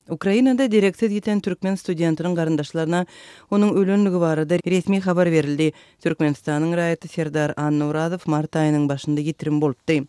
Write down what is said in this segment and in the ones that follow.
Ukrainada dereksiz ýiten türkmen studentiniň garyndaşlaryna onuň ölenligi barada resmi habar berildi. Türkmenistanyň raýaty Serdar Annaorazow mart aýynyň başynda ýitirim bolupdy.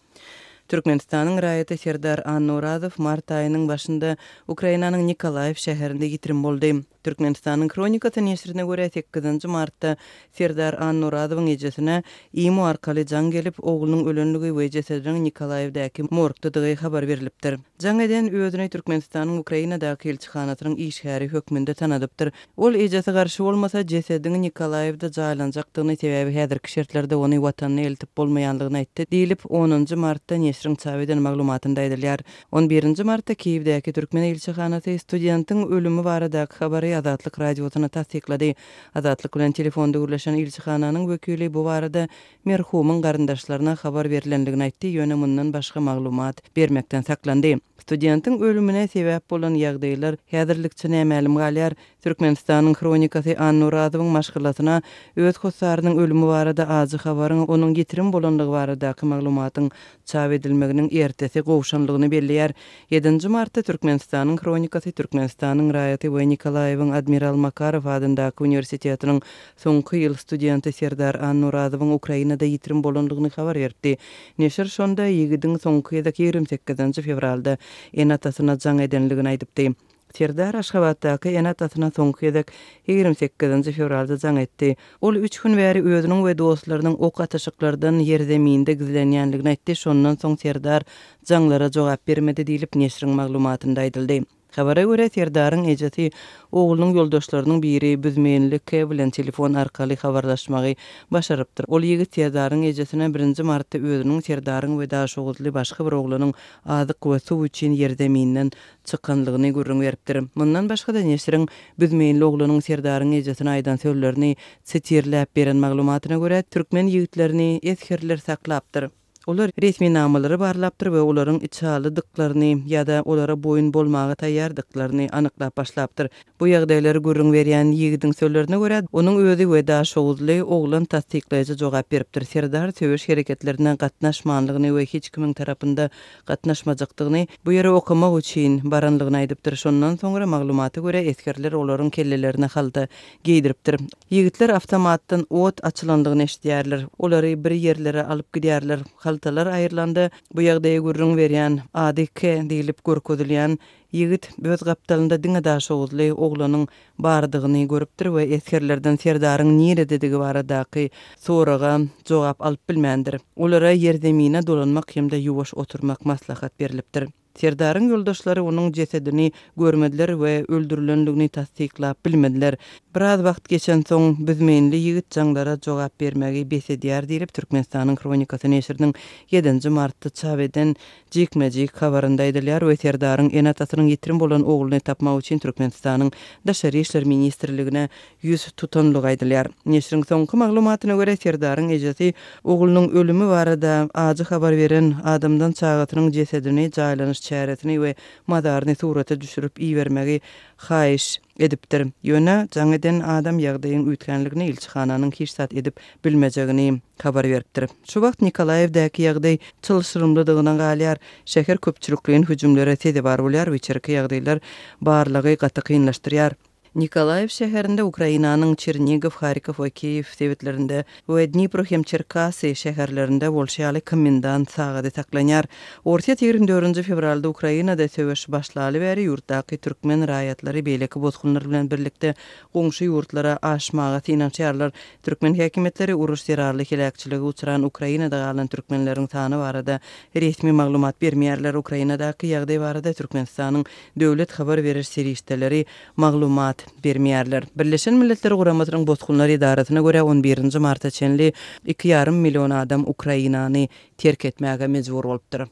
Türkmenistanyň raýaty Serdar Annaorazow mart aýynyň başynda Ukrainanyň Nikolaýew şäherinde ýitirim boldy. Türkmenistanyň Hronikasy neşirine görä, sekizinji martda Serdar Annaorazowyň ejesine imo arkaly jaň gelip, oglunyň ölenligi we jesediniň Nikolaýewdäki morgdadygy habar berlipdir. Jaň eden özüni Türkmenistanyň Ukrainadaky ilçihanasynyň işgäri hökmünde tanadypdyr. Ol ejesi garşy bolmasa, jesediň Nikolaýewde jaýlanjakdygyny, sebäbi häzirki şertlerde ony watanyna eltip bolmaýanlygyny aýtdy diýlip, onunjy martda neşiriň çap eden maglumatynda aýdylýar. On birinji martda Kiýewdäki türkmen ilçihanasy studentiň ölümi baradaky habary Azatlyk Radiosyna tassyklady. Azatlyk bilen telefonda gürleşen ilçihananyň wekili bu barada merhumyň garyndaşlaryna habar berlendigini aýtdy, ýöne mundan başga maglumat bermekden saklandy. Studentiň ölümine sebäp bolan ýagdaýlar häzirlikçe nämälim galýar. Türkmenistanyň Hronikasy Annaorazowyň maşgalasyna öz hossarynyň ölümi barada ajy habaryň onuň ýitirim bolandygy baradaky maglumatyň çap edilmeginiň ertesi gowşanlygyny belleýär. Ýedinji martda Türkmenistanyň Hronikasy Türkmenistanyň raýaty we Nikolaýewiň Admiral Makarow adyndaky uniwersitetiniň soňky ýyl studenti Serdar Annaorazowyň Ukrainada ýitirim bolandygyny habar beripdi. Neşir şonda ýigidiň soňky gezek 28-nji fewralda ene-atasyna jaň edenligini aýdypdy. Serdar Aşgabatdaky ene-atasyna soňky gezek 28-nji fewralda jaň etdi. Ol üç gün bäri özüniň we dostlarynyň ok atyşyklardan ýerzeminde gizlenýänligini aýtdy, şondan soň Serdar jaňlara jogap bermedi diýlip, neşiriň maglumatynda aýdyldy. Habara görä, Serdaryň ejesi oglunyň ýoldaşlarynyň biri Büzmeýinli K bilen telefon arkaly habarlaşmagy başarypdyr. Ol ýigit Serdaryň ejesine birinji martda özüniň, Serdaryň we daşoguzly başga bir oglanyň azyk we suw üçin ýerzeminden çykanlygyny gürrüň beripdir. Mundan başga-da neşiriň Büzmeýinli oglanyň Serdaryň ejesine aýdan sözlerini sitirläp beren maglumatyna görä, türkmen ýigitlerini esgerler saklapdyr. Olar resminamalary barlapdyr we olaryň içalydyklaryny ýa-da olara boýun bolmaga taýýardyklaryny anyklap başlapdyr. Bu ýagdaýlary gürrüň berýän ýigidiň sözlerine görä, onuň özi we daşoguzly oglan tassyklaýjy jogap beripdir. Serdar söweş hereketlerine gatnaşmanlygyny we hiç kimiň tarapynda gatnaşmajakdygyny, bu ýere okamak üçin baranlygyny aýdypdyr. Şondan soňra, maglumata görä, esgerler olaryň kellelerine halta geýdiripdir. Ýigitler awtomatdan ot açylandygyny eşidýärler. Olary bir ýerlere alyp gidýärler. Haltalar aýrylanda, bu ýagdaýy gürrüň berýän, ady K diýlip görkezilýän ýigit öz gapdalynda diňe daşoguzly oglanyň bardygyny görüpdir we esgerlerden Serdaryň nirededigi baradaky soraga jogap alyp bilmändir. Olara ýerzemine dolanmak hem-de ýuwaş oturmak maslahat berlipdir. Serdaryň ýoldaşlary onuň jesedini görmediler we öldürilendigini tassyklap bilmediler. Biraz wagt geçensoň, büzmeýinli ýigit jaňlara jogap bermegi bes edýär diýlip, Türkmenistanyň Hronikasy neşiriniň ýedinji martda çap eden jikme-jik habarynda aýdylýar we Serdaryň ene-atasynyň ýitirim bolan ogluny tapmak üçin Türkmenistanyň Daşary işler ministrligine ýüz tutanlygy aýdylýar. Neşiriň soňky maglumatyna görä, Serdaryň ejesi oglunyň ölümi barada ajy habar beren adamdan çagasynyň jesedini, jaýlanyş çäresini we mazaryny surata düşürip ibermegi haýyş edipdir. Ýöne jaň eden adam ýagdaýyň üýtgänligini, ilçihananyň hiç zat edip bilmejegini habar beripdir. Şu wagt Nikolaýewdäki ýagdaý çylşyrymlydygyna galýar. Şäher köpçülikleýin hüjümlere sezewar bolýar we içerki ýagdaýlar barlagy gaty kynlaşdyrýar. Nikolaýew şäherinde Ukrainanyň Çernigow, Harkow we Kiýew sebitlerinde we Dnipro hem Çerkasy şäherlerinde bolşy ýaly komendant sagady saklanýar. Orsýet 24-nji fewralda Ukrainada söweş başlaly bäri ýurtdaky türkmen raýatlary beýleki bosgunlar bilen birlikde goňşy ýurtlara aşmaga synanyşýarlar. Türkmen häkimiýetleri uruş zerarly heläkçilige uçran Ukrainada galan türkmenleriň sany barada resmi maglumat bermeýärler. Ukrainadaky ýagdaý barada Türkmenistanyň döwlet habar beriş serişdeleri maglumat bermeýärler. Birleşen Milletler Guramasynyň Bosgunlar edarasyna görä, on birinji marta çenli iki ýarym million adam Ukrainany terk etmäge mejbur bolupdyr.